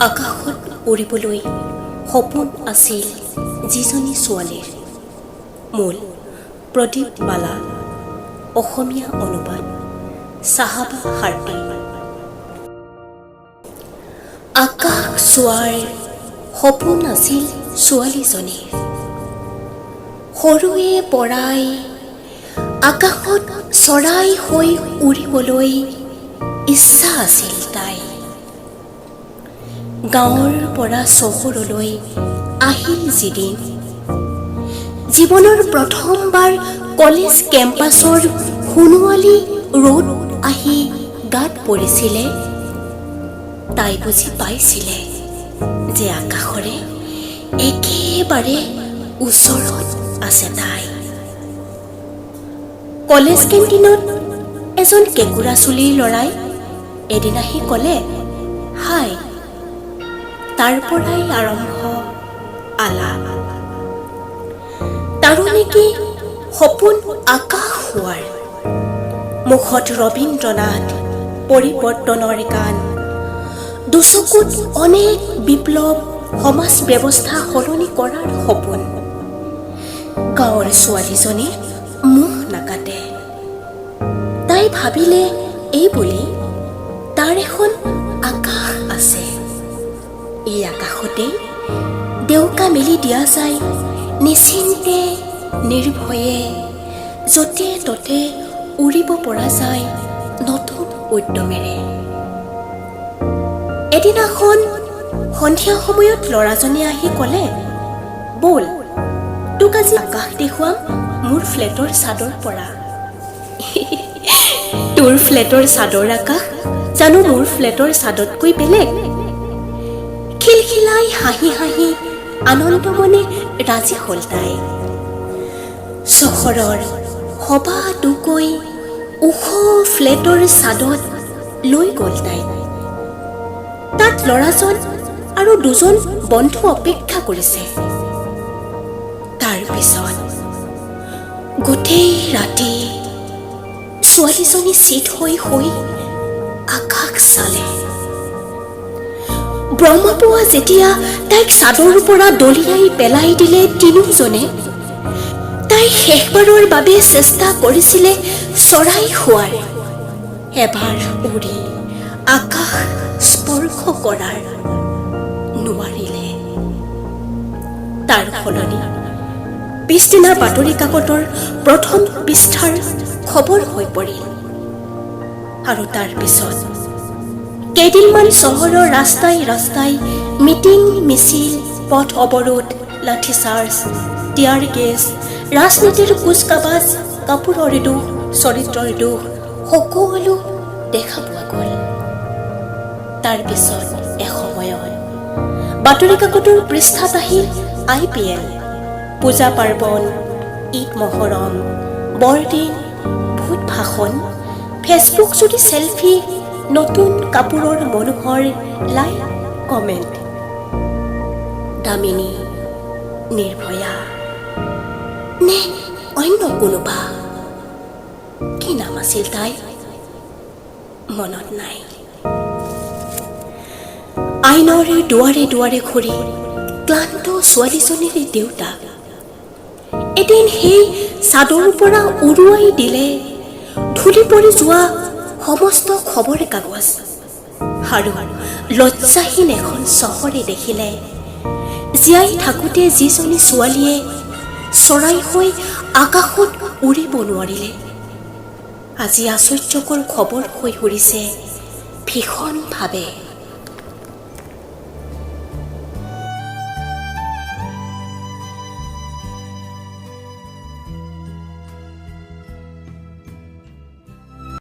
আকাশত উৰিবলৈ সপোন আছিল যিজনী ছোৱালীৰ। মূল প্ৰদীপ বালা, অসমীয়া অনুবাদ চাহাবা হাৰ্টি। আকাশ চোৱাৰ সপোন আছিল ছোৱালীজনীৰ। সৰুৰে পৰাই আকাশত চৰাই হৈ উৰিবলৈ ইচ্ছা আছিল তাই। গাঁৱৰ পৰা চহৰলৈ আহিল যিদিন, জীৱনৰ প্ৰথমবাৰ কলেজ কেম্পাছৰ সোণোৱালী ৰ'দ আহি গাত পৰিছিলে, তাই বুজি পাইছিলে যে আকাশৰে একেবাৰে ওচৰত আছে তাই। কলেজ কেণ্টিনত এজন কেঁকুৰা চুলিৰ ল'ৰাই এদিন আহি ক'লে, "হাই।" তাৰ পৰাই আৰম্ভ আলাপ। তাৰো নেকি সপোন আকাশ হোৱাৰ? মুখত ৰবীন্দ্ৰনাথ, পৰিৱৰ্তনৰ গান, দুচকুত অনেক বিপ্লৱ, সমাজ ব্যৱস্থা সলনি কৰাৰ সপোন। গাঁৱৰ ছোৱালীজনীৰ মোহ নাকাটে। তাই ভাবিলে এই বুলি তাৰ এখন আকাশ আছে, এই আকাশতেই ডেউকা মেলি দিয়া যায়, নিশ্চিন্তে নিৰ্ভয়ে য'তে ত'তে উৰিব পৰা যায় নতুন উদ্যমেৰে। এদিনাখন সন্ধিয়া সময়ত ল'ৰাজনে আহি ক'লে, "ব'ল, তোক আজি আকাশ দেখুৱাম মোৰ ফ্লেটৰ চাদৰ পৰা।" "তোৰ ফ্লেটৰ চাদৰ আকাশ জানো মোৰ ফ্লেটৰ চাদতকৈ বেলেগ?" খিলখিলাই হাঁহি হাঁহি আনন্দ মনে ৰাজি হ'ল তাই। চহৰৰ সবাতোকৈ ওখ ফ্লেটৰ চাদত লৈ গ'ল তাইক। তাত ল'ৰাজন আৰু দুজন বন্ধু অপেক্ষা কৰিছে। তাৰপিছত গোটেই ৰাতি ছোৱালীজনী চিত হৈ শুই আকাশ চালে। ব্ৰহ্মপুৱা যেতিয়া তাইক চাদৰ পৰা দলিয়াই পেলাই দিলে তিনিওজনে, তাই শেষবাৰৰ বাবে চেষ্টা কৰিছিলে চৰাই হোৱাৰ, এবাৰ উৰি আকাশ স্পৰ্শ কৰাৰ। নোৱাৰিলে। তাৰ সলনি পিছদিনা বাতৰি কাকতৰ প্ৰথম পৃষ্ঠাৰ খবৰ হৈ পৰিল। আৰু তাৰ পিছত কেইদিনমান চহৰৰ ৰাস্তাই ৰাস্তাই মিটিং, মিছিল, পথ অৱৰোধ, লাঠিচাৰ্জ, টিয়াৰ গেছ, ৰাজনীতিৰ কুচকাবাজ, কাপোৰৰ দোষ, চৰিত্ৰৰ দোষ, সকলো দেখা পোৱা গ'ল। তাৰপিছত এসময়ত বাতৰি কাকতৰ পৃষ্ঠাত আহিল আইপিএল, পূজা পাৰ্বণ, ঈদ, মহৰম, বৰদিন, ভোট ভাষণ, ফেচবুক যদি চেলফি, নতুন কাপোৰৰ মনোহৰ লাইক কমেণ্ট। দামিনী, নিৰ্ভয়া নে অন্য কোনোবা, কি নাম আছিল তাই, মনত নাই। আইনৰ দুৱাৰে দুৱাৰে ঘূৰি ক্লান্ত ছোৱালীজনীৰ দেউতাক এদিন সেই চাদৰ পৰা উৰুৱাই দিলে ধূলি পৰি যোৱা সমস্ত খবৰ কাগজ আৰু লজ্জাহীন এখন চহৰে দেখিলে, জীয়াই থাকোঁতে যিজনী ছোৱালীয়ে চৰাই হৈ আকাশত উৰিব নোৱাৰিলে, আজি আশ্চৰ্যকৰ খবৰ হৈ উৰিছে ভীষণভাৱে।